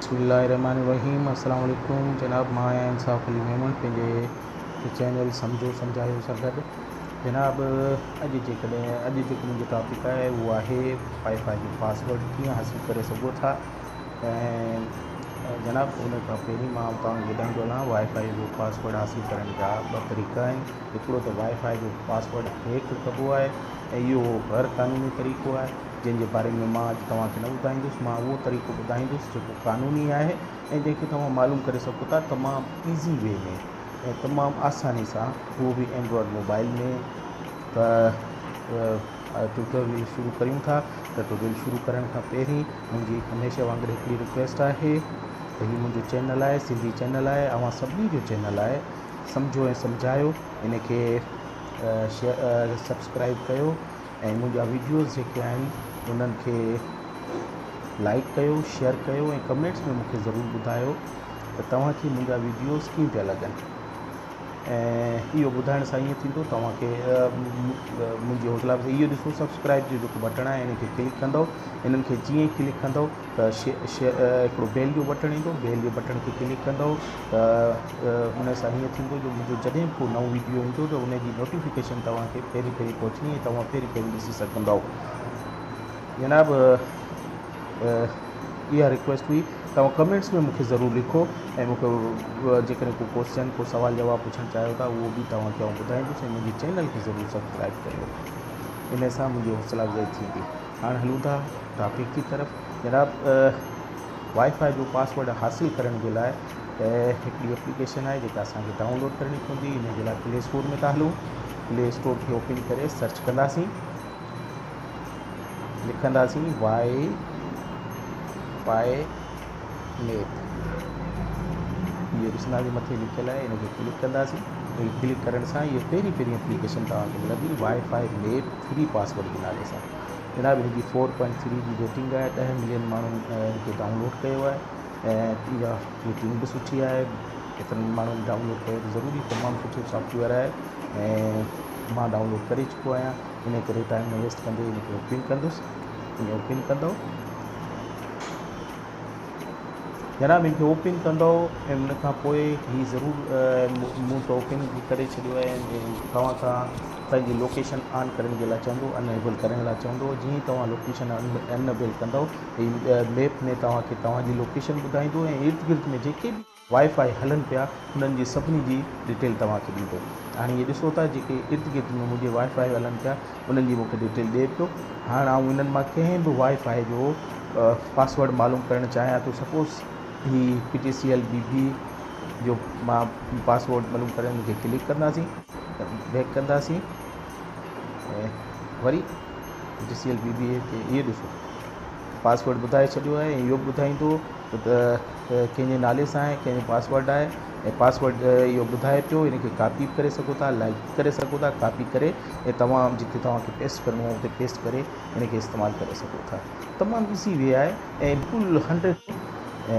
بسم الله الرحمن الرحيم. السلام عليڪم جناب، مان آهيان انصاف علي ميمڻ پنهنجي چينل سمجهو سمجهايو سان گڏ. جناب، اڄ جيڪڏهن اڄ جيڪو منهنجو ٽاپڪ آهي، اهو آهي وائي فائي جو پاسورڊ ڪيئن حاصل ڪري سگهو ٿا. ۽ جناب، ان کان پهرين مان توهان کي ٻڌائيندو هلان، وائي فائي جو پاسورڊ حاصل ڪرڻ جا ٻه طريقا آهن. هڪڙو ته وائي فائي جو پاسورڊ هيڪ ڪبو آهي ۽ اهو غير قانوني طريقو آهي، جنهن جي باري ۾ مان اڄ توهان کي نه ٻڌائيندس. مان اهو طريقو ٻڌائيندس جيڪو قانوني آهي ۽ جنهن کي توهان معلوم ڪري سگهو ٿا تمام ايزي وي ۾ ۽ تمام آساني سان، اهو به اينڊرائڊ موبائل ۾. ته ٽيوٽوريل شروع ڪريون ٿا. ته ٽيوٽوريل شروع ڪرڻ کان پهرين منهنجي هميشه وانگر هڪڙي رڪويسٽ آهي ته هي منهنجو چينل آهي، سنڌي چينل آهي، اوهان سڀني جو چينل آهي، سمجهو ۽ سمجهايو. ان کي سبسڪرائب ڪيو ۽ منهنجا ويڊيوز جيڪي آهن، انهن کي لائڪ ڪيو، شيئر ڪيو ۽ ڪمينٽس ۾ مون کي ضرور ٻڌايو ته توهان کي منهنجا ويڊيوز ڪيئن پيا لڳن. ۽ اهو ٻڌائڻ سان ائين ٿيندو، توهان کي منهنجي حوصلا افزائي. اهو ڏسو، سبسڪرائب جو جيڪو بٽڻ آهي، ان کي ڪلڪ ڪندو. انهن کي جيئن ئي ڪلڪ ڪندو ته هڪڙو بيل جو بٽڻ ايندو. بيل جي بٽڻ کي ڪلڪ ڪندو ته ان سان ائين ٿيندو جو منهنجو جڏهن به ڪو نئون ويڊيو ايندو ته ان جي نوٽيفڪيشن توهان کي پهرين پهرين پهچندي ۽ توهان پهرين پهرين ڏسي سگهندؤ. جناب، اها رڪويسٽ هئي. توهان ڪمينٽس ۾ مون کي ضرور لکو ۽ مون کي جيڪڏهن ڪو ڪوشچن، ڪو سوال جواب پڇڻ چاهيو ٿا، اهو به توهان کي آئون ٻڌائيندس. ۽ منهنجي چينل کي ضرور سبسڪرائب ڪيو، ان سان منهنجي حوصلا افزائي ٿيندي. هاڻي هلون ٿا ٽاپڪ جي طرف. جناب، وائي فائي جو پاسورڊ حاصل ڪرڻ جي لاء هڪڙي ايپليڪيشن آهي، جيڪا اسان کي ڊائونلوڊ ڪرڻي پوندي. ان جي لاء پلي اسٽور ۾ ٿا هلون. پلي اسٽور کي اوپن ڪري سرچ ڪنداسين، لکنداسين وائي فائي ميپ. اهو ڏسنداسين، مٿي لکيل آهي، ان کي ڪلڪ ڪنداسين. ڪلڪ ڪرڻ سان اهو پهرين پهرين ايپليڪيشن توهان کي ملندي وائي فائي ميپ فري پاسورڊ جي نالي سان. جناب، هن جي 4.3 جي ريٽنگ آهي. 10 ملين ماڻهن هن کي ڊائونلوڊ ڪيو آهي ۽ اها ريٽنگ به سٺي آهي. ايترن ماڻهن ڊائونلوڊ ڪيو ته ضروري تمام سٺو سافٽ ويئر آهي ۽ مان ڊائونلوڊ ڪري چڪو آهيان. ان ڪري ٽائيم نه ويسٽ ڪندي ان کي اوپن ڪندس. ائين اوپن ڪندو جناب، ان کي اوپن ڪندو ۽ ان کان پوءِ هي ضرور، مون ته اوپن ڪري ڇڏيو آهي، توهان کان پنهنجي لوڪيشن آن ڪرڻ جي لاءِ چوندو، انيبل ڪرڻ لاءِ چوندو. جيئن توهان لوڪيشن انيبل ڪندو، هي ميپ ۾ توهان کي توهان جي لوڪيشن ٻڌائيندو ۽ ارد گرد ۾ جيڪي به وائي فائي هلن پيا، انهن جي سڀني جي ڊيٽيل توهان کي ڏيندو. هاڻي اهي ڏسو ٿا، جيڪي ارد گرد ۾ منهنجي وائي فائي هلن پيا، انهن جي مون کي ڊيٽيل ڏئي پيو. هاڻي آئون انهن مان ڪنهن به وائي فائي جو پاسورڊ معلوم ڪرڻ چاهيان ٿو. سپوز هي پي ٽي سي ايل بي بي جو مان پاسورڊ معلوم ڪرڻ، ان کي ڪلڪ ڪنداسين، بيڪ ڪنداسين ۽ وري پي ٽي سي ايل بي بي کي. اهو ڏسو، پاسورڊ ٻڌائي ڇڏيو آهي ۽ اهو به ٻڌائيندو ته ڪنهن جي نالي سان آهي، ڪنهن جو پاسورڊ آهي ۽ پاسورڊ اهو ٻڌائي پيو. ان کي ڪاپي به ڪري سگهو ٿا، لائڪ ڪري سگهو ٿا. ڪاپي ڪري ۽ توهان جتي توهان کي پيسٽ ڪرڻو آهي، اتي پيسٽ ڪري ان کي استعمال ڪري سگهو ٿا. تمام ايزي وي آهي ۽ بلڪل 100. ۽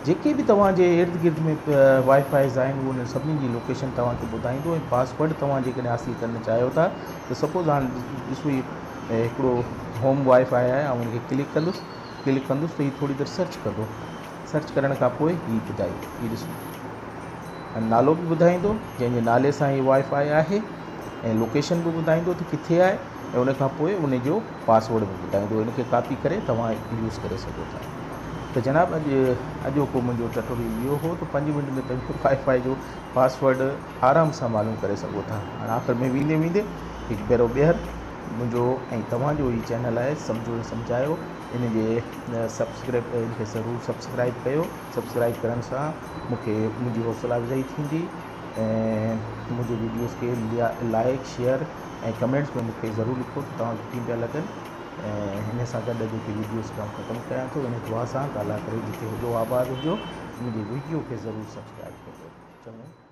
جيڪي به توهان جي ارد گرد ۾ وائي فائز آهن، اهو انهن سڀني جي لوڪيشن توهان کي ٻڌائيندو. ۽ پاسورڊ توهان جيڪڏهن حاصل ڪرڻ چاهيو ٿا ته سپوز هاڻي ڏسو، هي هڪڙو هوم وائي فائي آهي. آئون ان کي ڪلڪ ڪندس. ڪلڪ ڪندس ته هي ٿوري دير سرچ ڪندو. سرچ ڪرڻ کان پوءِ هي ٻڌائيندو. هي ڏسو، نالو به ٻڌائيندو جنهن جي نالي سان هي وائي فائي آهي ۽ لوڪيشن به ٻڌائيندو ته ڪٿي آهي ۽ ان کان پوءِ ان جو پاسورڊ به ٻڌائيندو. ان کي ڪاپي ڪري توهان يوز ڪري سگهو ٿا. ته جناب، اڄوڪو منهنجو ٽيوٽوريل اهو هو ته 5 منٽ ۾ توهان وائي فائي جو پاسورڊ آرام سان معلوم ڪري سگهو ٿا. هاڻي آخر ۾ ويندي ويندي هڪ ڀيرو ٻيهر، منهنجو ۽ توهان جو هي چينل آهي سمجهو ۽ سمجهايو، ان جي سبسڪرائب، ان کي ضرور سبسڪرائب ڪيو. سبسڪرائب ڪرڻ سان مون کي منهنجي حوصلا افزائي ٿيندي ۽ منهنجي وڊيوز کي لائڪ، شيئر ۽ ڪمينٽس ۾ مون کي ضرور لکو ته توهان کي ڪيئن پيا لڳن. ۽ هن سان گڏ اڄوڪي وڊيوز کي آئون ختم ڪيان ٿو، ان دعا سان ته الله ڪري جتي هجو آباد هجو. منهنجي وڊيو کي ضرور سبسڪرائب ڪجو. چڱو.